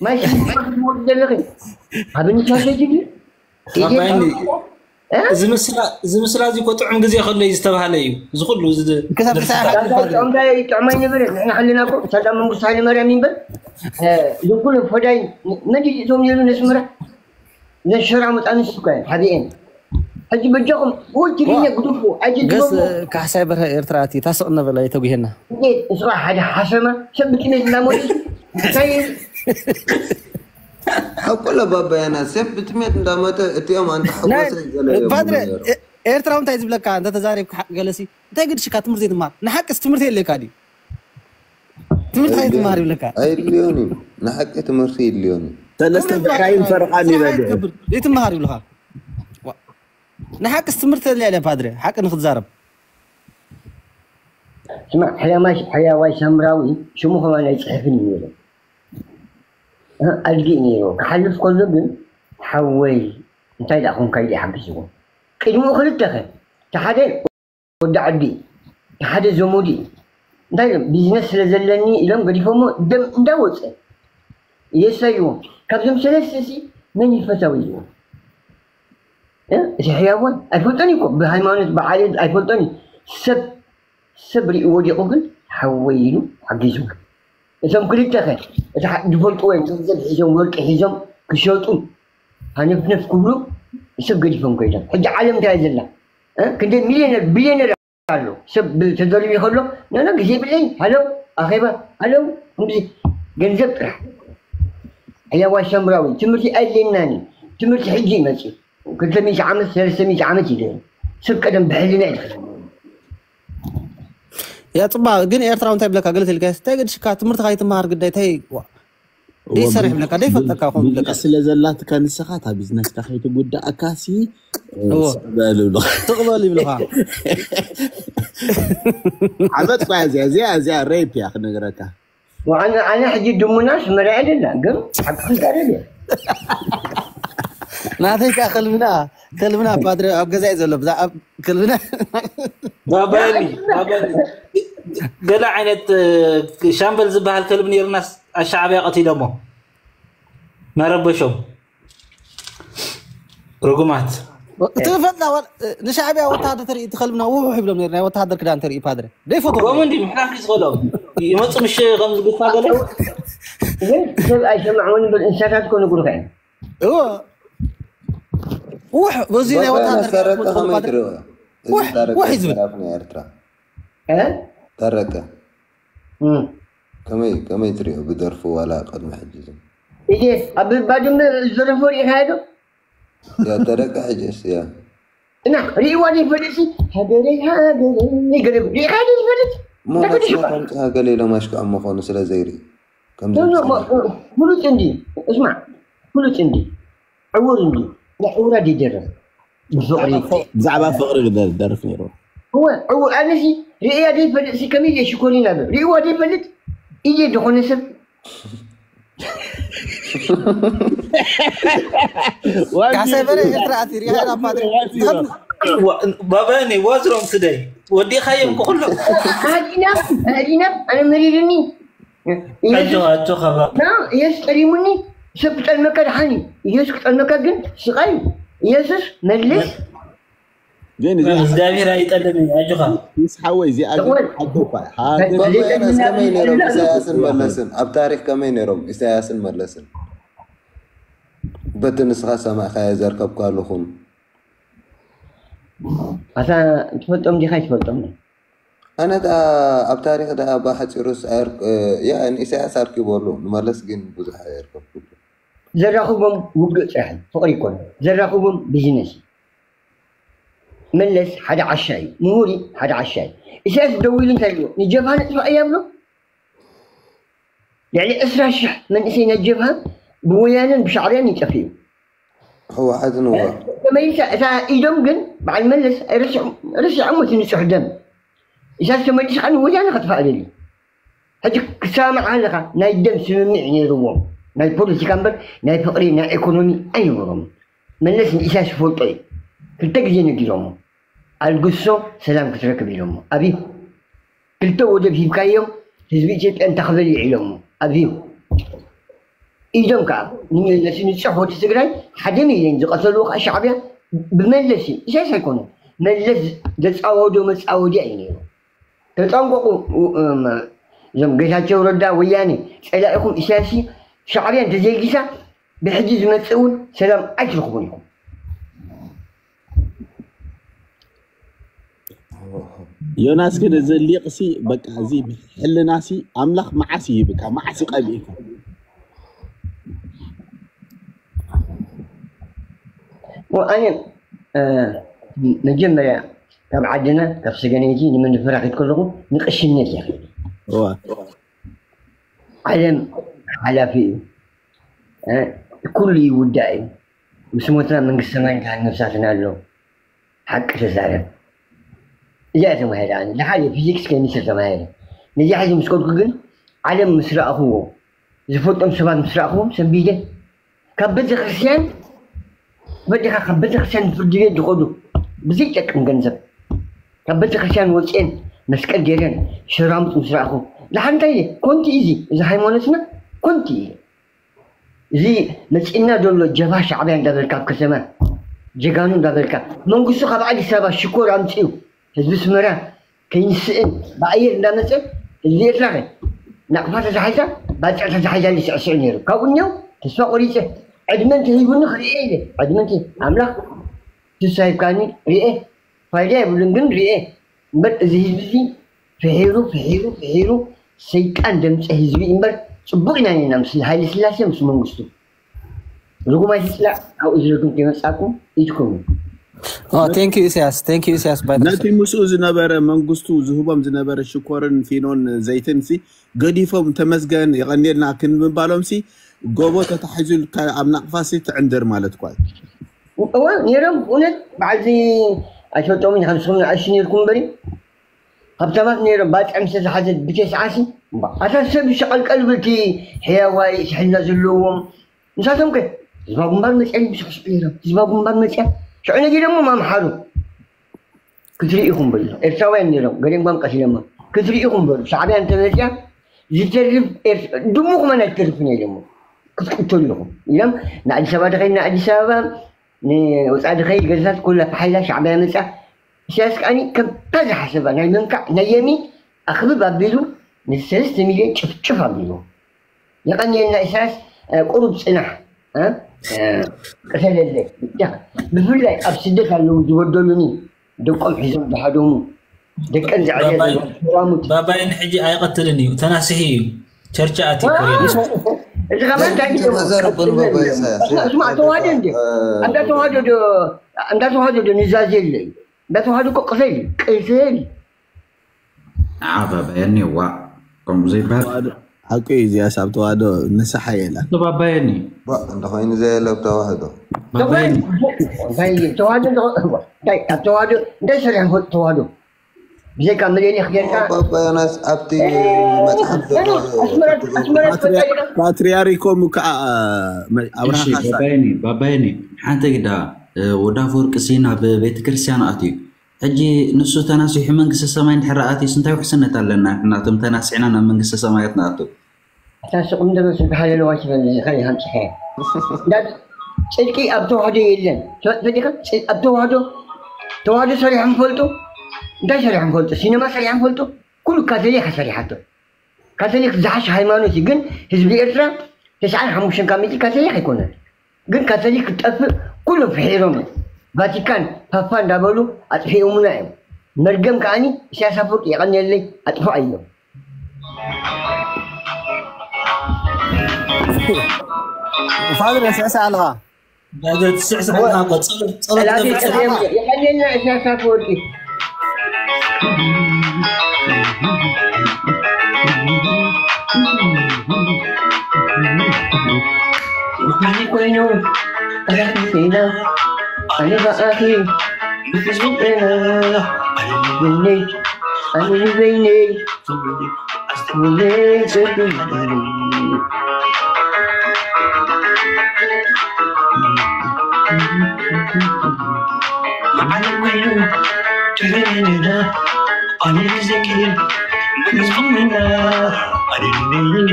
ማይ ሽምጥማት ትወዱ ዘለኺ ኣብ ንሻሸ ጅዲ ኣባይኒ፣ እዚ ምስላ እዚ ምስላ እዚ እኮ ጥዑም ግዜ ከሎ እዩ ዝተባህለ እዩ። እዚ ኩሉ እዚ ክሳብ ክሳብ ሓቢብ ፓድሪ። ጣንጋ ይጥዕማ ይነበረ ንሕና ከለና እኮ ሳዳም መንግስቱ ሃይለ ማርያም ይንበር ዝኩሉ ፈዳይ መን እቶም ነይሩ ነስመራ ነሸራ መጣንስ እኮ ሓቢኤን ሕጂ በጃኹም ወይ ትግርኛ ግዱፉ ገስ ኣጅድቦ ካሕሳይ በርሀ ኤርትራ እቲ ታስቕ ነበላ የተጉሄና እንዴት እስኻ ሓደ ሓሰማ ሰብ ብጥሜት እናሞት እንታይ ሓቆለ ባባያና ሰብ ብጥሜት እንዳመተ እቲኦም ኣንተ ሓጎሰ ፓድረ ኤርትራዊ እንታይ ዝብለካ እንተ ተዛሪብካ ሓቂ ገለሲ እንታይ ግድሽካ ትምህርቲ ትማር ንሓቅስ ትምህርቲ የለካ ድዩ ትምህርቲ ከይትማር ይብለካ ኣይድልዮን እዩ። ንሓቂ ትምህርቲ ይድልዮን እዩ። ሰለስተ ብሕራይን ፈረቓን ይበልዕ። ይትምሃር ይብልካ ንሓቅስ ትምህርቲ ተድልያ ኢለ ፓድረ ሓቂ ንክትዛረብ ስማ ሕያማይ ሕያዋይ ሳምራዊ ሽሙ ከማን ኣይፅሕፍን እዩ ነይሩ ኣድጊ እዩ ነይሩ ክሓልፍ ከሎ ግን ሓወይ እንታይ ደኣ ኮንካ ኢሉ ይሓግዝዎ ቅድሚኡ ክልተ ከ እቲ ሓደ ወዲ ዓዲ እቲ ሓደ ዘመዱ እዩ እንታይ ኢሎም ቢዝነስ ስለ ዘለኒ ኢሎም ገዲፎሞ ደም እንዳወፀ የሳይዎም ካብዞም ሰለስተ ሲ መን ይፈታው ኢልዎም እቲ ሕያዋን ኣይፈልጦን እኮ ብሃይማኖት ብዓሌት ኣይፈልጦን ሰብ ሰብ ሪኡ ወዲቑ ግን ሓወይ ኢሉ ሓጊዙ እቶም ክልተ ከ እቲ ዝፈልጥዎ እዮም ገንዘብ ሒዞም ወርቂ ሒዞም ክሸጡ ሃነፍነፍ ክብሉ ሰብ ገዲፎም ከይዶም ሕጂ ዓለም እንታይ ዘላ ክንደይ ሚሊዮነር ቢሊዮነር ኣሎ ሰብ ተደሪቢ ከሎ ነነ ግዜ ብለይ ሃለው ኣኼባ ሃለው ከምዚ ገንዘብ ጥራሕ ሕያዋይ ሰምራዊ ትምህርቲ ኣየናኒ ትምህርቲ ሕጂ ይመፅእ ክልተ ሚእቲ ዓመት ሰለስተ ሚእቲ ዓመት እዩ ገይሩ። ሰብ ቀደም ብሕልና እዩ ዝኸይድ። ያ ፅባ ግን ኤርትራዊ እንታይ ብለካ ገለ ትልካ እንታይ ገድሽካ ትምህርቲ ካይትመሃር ግዳይ እንታይ ዋ ደይ ሰርሕ ብለካ ደይ ፈጠካ ኮም ብለካ ስለ ዘላትካ ንስኻ እታ ቢዝነስካ ከይትጉዳእካ ሲ እዎ። ስቕ በል ብሎ ትቕበል ይብልኻ ዓመት ኳ እዚኣ እዚኣ እዚኣ ሬፕ እያ ክነግረካ ወዓነ ኣነ ሕጂ ድሙና ስመራ ኣይደላ ግን ሓቂ ክዛረብ እየ። ናተይ ከዓ ከልብና ከልብና ፓድረ ኣብ ገዛ እዩ ዘሎ ብዛ ኣብ ከልብና ባባኒ ባባኒ ገለ ዓይነት እ፣ ሻምበል ዝበሃል ከልቢ ነይሩና ኣሻዕብያ ቀቲሎሞ መረበሾም ርጉማት ትፈልጣ ንሻዕብያ ወታሃደር ተርኢ ትኸልብና ውሑሕ ይብሎም ነይሩ ናይ ወታሃደር ክዳን ተርኢ ፓድረ ደይፈትዎ ከምኡ እንዲ ምሕላፍ እዩ ዝኽእሎም ይመፁ ምሽ ከም ዝግፋ ገለ ግን ሰብ ኣይሰማዕዎን እምበር እንስሳታት እኮ ንጉርካ እዮም። እዎ ውሕ በዚ ናይ ባባ ወታሃደር መሰረቀ ከመይ ትሪኦ? እዚ ውሕ- ታረቀ ውሕ ይዝብል። ሰራፍ ናይ ኤርትራ እ? ታረቀ እም። ከመይ ከመይ ትሪኦ ብደርፉ ዋላ ቅድሚ ሕጂ እዚ እየ ኣብ ባድመ ዝደረፎ ሪኢኻዮ ዶ? ያ ታረቀ ሕጅስ ያ እና ሪእዋ ዘይፈልጥ ሲ ሃገረይ ሃገረይ ገለ ሪኢኻ ዘይፈልጥ እሞ ተፈዲሽካ መፅናዕቲ ከምፂ ሃገር ኢሎም ኣሽክዖም ምኾኑ ስለ ዘይርኢ ከምዚ ፍሉጥ እንዲ እስማዕ ፍሉጥ እንዲ ዕውር እንዲ ናይ ዕውራ ይደረፍ ብፍቕሪ ብዛዕባ ፍቕሪ ክደርፍ ነይሩ እወ ዕውር ኣነሲ ርእያ ዘይፈልጥ ሲ ከመይ ኢለ ሽኮሪና ዶ ርእዋ ዘይፈልጥ ኢየ ዝኾነ ሰብ ካሕሳይ በረ ኤርትራ ኣትዩ ሪኢኻ ኢና ፓትሪ ባባኒ ዋዝሮም ትደይ ወዲኻዮም ክኩሎም ኣዲና ኣዲና ኣነ መሪርኒ ኣጆኻ ኣጆኻ ባባ ና ኢየሱስ ጠሊሙኒ ሰብ ክጠልመካ ድሓን እዩ ኢየሱስ ክጠልመካ ግን ስቃይ እዩ ኢየሱስ መልስ ግን እዚ እግዚኣብሔር ኣይጠልምን ኣጆኻ ምስ ሓወይ እዚኣ ግን ሓቂ እኳ እዩ። ሓደ ባባያናስ ከመይ ነይሮም ኢሳያስን መለስን ኣብ ታሪክ ከመይ ነይሮም ኢሳያስን መለስን በቲ ንስኻ ሰማዕካዮ ዘርከብካሉ ኹን ኣታ ትፈልጦም ዲኻ ይትፈልጦም ኣነ ደኣ ኣብ ታሪክ ደኣ ብሓፂሩስ ኣየር- ያ ንኢሳያስ ኣርኪበሉ ንመለስ ግን ብዙሕ ኣየርከብኩሉ ዘራኽቦም ውግእ ጥራሕ እዩ ፍቕሪ ይኮነ ዘራኽቦም ቢዝነስ እዩ መለስ ሓደ ዓሻ እዩ ምሁር እዩ ሓደ ዓሻ እዩ ኢሳያስ ደዊሉ እንታይ ኢልዎ ንጀብሃ ነጥፋ እያ ብሎ ልዕሊ ዕስራ ሽሕ መንእሰይ ናይ ጀብሃ ብወያነን ብሻዕብያን ይጠፍኡ ህወሓትን እዋ ተመሊሳ እታ ኢዶም ግን በዓል መለስ ረሲዖሞ እቲ ንፁሕ ደም ኢሳያስ ተመሊስካ ንወያነ ከጥፋእ ደልዩ ሕጂ ክሰማማዕ ኣለካ ናይ ደም ስምምዕ ነይርዎም ናይ ፖለቲካ እምበር ናይ ፍቕሪ ናይ ኢኮኖሚ ኣይነበሮም መለስ ንኢሳያስ ይፈልጦ እዩ ክልተ ግዜ ነጊሮሞ ኣልግሶ ሰላም ክትረክብ ኢሎሞ ኣብዩ ክልተ ወደብ ሂብካዮም ህዝቢ ኢትዮጵያ እንታይ ክበልዕ ኢሎሞ ኣብዩ ኢዶም ከዓ ንመለስ ንፅሑፍ ወዲ ትግራይ ሓደ ሚልዮን ዝቐተልዎ ከዓ ሻዕብያ ብመለስ እዩ። ኢሳያስ ኣይኮነን። መለስ ዘፃወዶ መፃወድያ እዩ ነይሩ። ተጠንቀቑ። እም፣ እዞም ጌታቸው ረዳ ወያኔ ፀላኢኹም ኢሳያስ እዩ። ሻዕብያ እንተዘይጊሳ ብሕጂ ዝመፅእ እውን ሰላም ኣይትረኽቡን ኢኹም። ዮናስ ግን እዚ ሊቕሲ በቃ እዚ ሕልናሲ ኣምላኽ መዓስ ይህብካ መዓስ ይቐብእካ። ኣነ መጀመርያ ካብ ዓድና ካብ ሰገነይቲ ንመንደፈራ ከይድ ከለኹ ንቕሽነት እየ ከይደ። ዓለም ሓላፊ እዩ። ኩሉ ይውዳእ እዩ። ምስ ሞትና መንግስቲ ሰማይ ካን ነብሳትና ኣሎ። ሓቂ ተዛረብ። እዚኣ ተማሂረ ኣነ። ደሓር ፊዚክስ ኬሚስትሪ ተማሂረ። ነዚኣ ሕዚ ምስ ከድኩ ግን ዓለም ምስ ረኣኽዎ፣ ዝፈልጦም ሰባት ምስ ረኣኽዎም ሰንቢደ። ካብ ቤተክርስትያን ፈዲኻ ካብ ቤተክርስትያን ንፍርዲ ቤት ዝኸዱ ብዘይጠቅም ገንዘብ ካብ ቤተክርስትያን ወፅኤን መስቀል ገይረን ሸራሙጥ ምስ ረኣኹ፣ ደሓር እንታይ ኢለ? ኮንቲ እዩ እዚ፣ እዚ ሃይማኖትና ኮንቲ እዩ። እዚ መፂእና ዘሎ ጀብሃ ሻዕብያ እንዳበልካ ኣብ ከተማ ጀጋኑ እንዳበልካ መንግስቱ ካብ ኣዲስ ኣበባ ሽኮር ኣምፅኡ ህዝቢ ስመራ ከይንስእን ብኣየር እንዳመፀ ህዝቢ ኤርትራ ከ ናቕፋ ተታሒዛ ባፅዕ ተታሒዛ ይስዕስዕ ነይሩ። ካብኡ እኛው ተስፋ ቆሪፀ ዕድመ እንተሂቡኒ ክሪኤ ኢለ ዕድመ እንተ ኣምላኽ ተስፋ ሂብካኒ ሪኤ ፋይዳ የብሉን ግን ሪኤ እምበር እዚ ህዝቢ እዚ ፍሒሩ ፍሒሩ ፍሒሩ ሰይጣን ደምፀ ህዝቢ እምበር ፅቡቅ ኢና ነና ምስ ሃይለ ስላሴ ምስ መንግስቱ ርጉም ኣይትፅላእ ካብኡ ዝረግም ከይመፃኩም ኢድኩም thank you ኢሳያስ thank you ኢሳያስ ባይ ነቲ ምስኡ ዝነበረ መንግስቱ ዝህቦም ዝነበረ ሽኮርን ፊኖን ዘይትን ሲ ገዲፎም ተመስገን የቐንየልና ክንምባሎም ሲ ጎቦ ተታሒዙ ኢልካ ኣብ ናቕፋ ሲ ትዕንድር ማለት ኳ እዩ። እዋ ነይሮም እውነት በዓልዚ ኣይፈልጦምን ከም ንስኹም ንኣሽ ነይርኩም እምበሪ ሃብታማት ነይሮም ባፅዕ ምስ ተዝሓዘት ብተስዓሲ ኣታ ሰብ ሸቐልቀል ብልቲ ሕያዋይ ስሕልና ዘለዎም ንሳቶም ከ ህዝባ ግንባር መፅያ ይስሕስሑ ነይሮም ህዝባ ግንባር መፅያ ሽዑ ነጊሮሞም ኣምሓሩ ክትርኢ ኢኹም በሉ ኤርትራውያን ነይሮም ገሌም ጓም ቀቲሎሞም ክትርኢ ኢኹም በሉ ሻዕብያ እንተመፅያ ዝተርፍ ድሙ ክመን ኣይትተርፍን ኢሎሞ ክትቅተሉ ኢኹም ኢሎም ንኣዲስ ኣበባ ተኸይድ ንኣዲስ ኣበባ ንወፃኢ ዝኸይድ ገዛታት ኩላ ብሓይላ ሻዕብያ መፅያ ኢሳያስ ከዓኒ ከምታ ዝሓሰባ ናይ መንካዕ ናይ የሚ ኣኽብብ ኣቢሉ ንሰለስተ ሚልዮን ጭፍጭፍ ኣቢሉ የቐንየልና ኢሳያስ ቁሩብ ፅናሕ ቅተለለ ብፍላይ ኣብ ስደት ኣለዉ ዝበደሉኒ ደቆም ሒዞም ዝሃደሙ ደቀን ዘዕብያ ዘለዉ ሰራሙት ባባይን ሕጂ ኣይቐትልን እዩ ተናስሒ እዩ ቸርች ኣትዩ እዚ ከማን እንታይ እዩ ተዘረበሉ ባባ ኢሳያስ ስማ ተዋህዶ እንዲ እንዳ ተዋህዶ ዶ እንዳ ተዋህዶ ዶ ንዛዜ የለ እዩ እንዳ ተዋህዶ እኮ ቅሰል እዩ ቅሰል እዩ ንዓ ባባየኒ ዋእ ከምኡ ዘይበሃል ሓቂ እዩ እዚኣስ ኣብ ተዋህዶ ንስሓ የላ ተባባየኒ ዋ እንተኾይኑ ዘየለ ኣብ ተዋህዶ ባባየኒ እንታይ እዩ ተዋህዶ እንታይ እንታይ ኣብ ተዋህዶ እንታይ ሰሪሖም ፈልጡ ተዋህዶ ብዘይካ መሌሊኽ ጌርካ ባባ ዮናስ ኣብቲ መፅሓፍ ዘሎ ኣስመራ ኣስመራ ትፈልጣ ኢኻ ፓትሪያሪኮም ከዓ ኣብርሃ እሺ ካሳ ባባየኒ ባባየኒ ሓንቲ ግዳ ወዲ ኣፈወርቂ ሲ ናብ ቤተክርስትያን ኣትዩ ሕጂ ንሱ ተናሲሑ መንግስተ ሰማይ እንድሕር ኣትዩስ እንታይ ውሕስነት ኣለና ንሕና እቶም ተናሲሕና ናብ መንግስተ ሰማያት ንኣቱ ኣታ ስቕ እንደ መስል ብሓለለዋ ትበል ዝኸ ይሃምፅሐ ጽድቂ ኣብ ተዋህዶ የለን ፈዲኻ ኣብ ተዋህዶ ተዋህዶ ሰሪሖም ፈልጡ እንታይ ሰሪሖም ፈልጡ ሲነማ ሰሪሖም ፈልጡ ኩሉ ካቶሊክ ሰሪሓቶ ካቶሊክ ዝሓሽ ሃይማኖት እዩ ግን ህዝቢ ኤርትራ ተስዓን ሓሙሽተን ካብ ሚእቲ ካቶሊክ ኣይኮነን ግን ካቶሊክ ክትጠፍእ ኩሎም ፍሒሮም እዮም ቫቲካን ፓፓ እንዳበሉ ኣጥፊኦምና እዮም መርገም ከዓኒ ኢሳያስ ኣፈወርቂ የቐንየለይ ኣጥፍኦ እዮም ፋድር ስዕስዕ ኣለኻ ትስዕስዕ ኣለኻ እኮ ጸሎት ጸሎት ጠላፊ ገብር ጠፊኦም የቐንየልና ኢሳያስ ኣፈወርቂ ወሓኒ ኮይኑ ተረፊና ኣነ ብኣኺ ብሕዝቢ ጤና ኣነ ንበይነይ ኣነ ንበይነይ ኣስተውለይ ዘብል መዓልም ኮይኑ ተረፊና ኣነ ንዘኪር ብሕዝቢ ጤና ኣነ ንበይነይ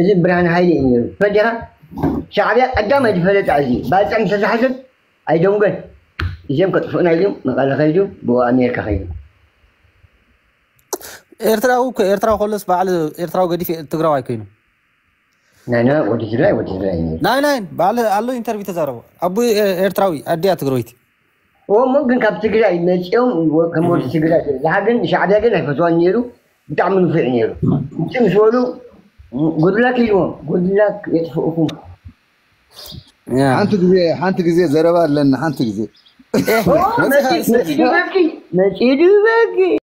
እዚ ብርሃን ሃይለ እዩ ነይሩ። ፈዲኻ ሻዕብያ ቀዳማይ ዝፈለጣ እዚ ባልፃ ምስ ተታሕዘብ ኣይደንጎን። እዚኦም ከጥፍኡና ኢሉ መቐለ ከይዱ ብኡ ኣሜሪካ ከይዱ። ኤርትራዊ እኮ ኤርትራዊ ከሎስ በዓል ኤርትራዊ ገዲፍ ትግራዋይ ኮይኑ ናይ ናይ ወዲ ትግራይ ወዲ ትግራይ እዩ ነይሩ። ናይ ናይ በዓል ኣሎ ኢንተርቪው ተዛረቡ ኣቡ ኤርትራዊ ኣዲያ ትግራዊት እሞ ግን ካብ ትግራይ መፂኦም ከም ወዲ ትግራይ ዝሓ ግን ሻዕብያ ግን ኣይፈትዋን ነይሩ። ብጣዕሚ ንፉዕ ነይሩ። እቲ ምስ በሉ ጉድላክ ኢልዎም ጉድላክ የጥፍኡኩም። ሓንቲ ግዜ ሓንቲ ግዜ ዘረባ ኣለና ሓንቲ ግዜ መፂዱ በኪ መፂዱ በኪ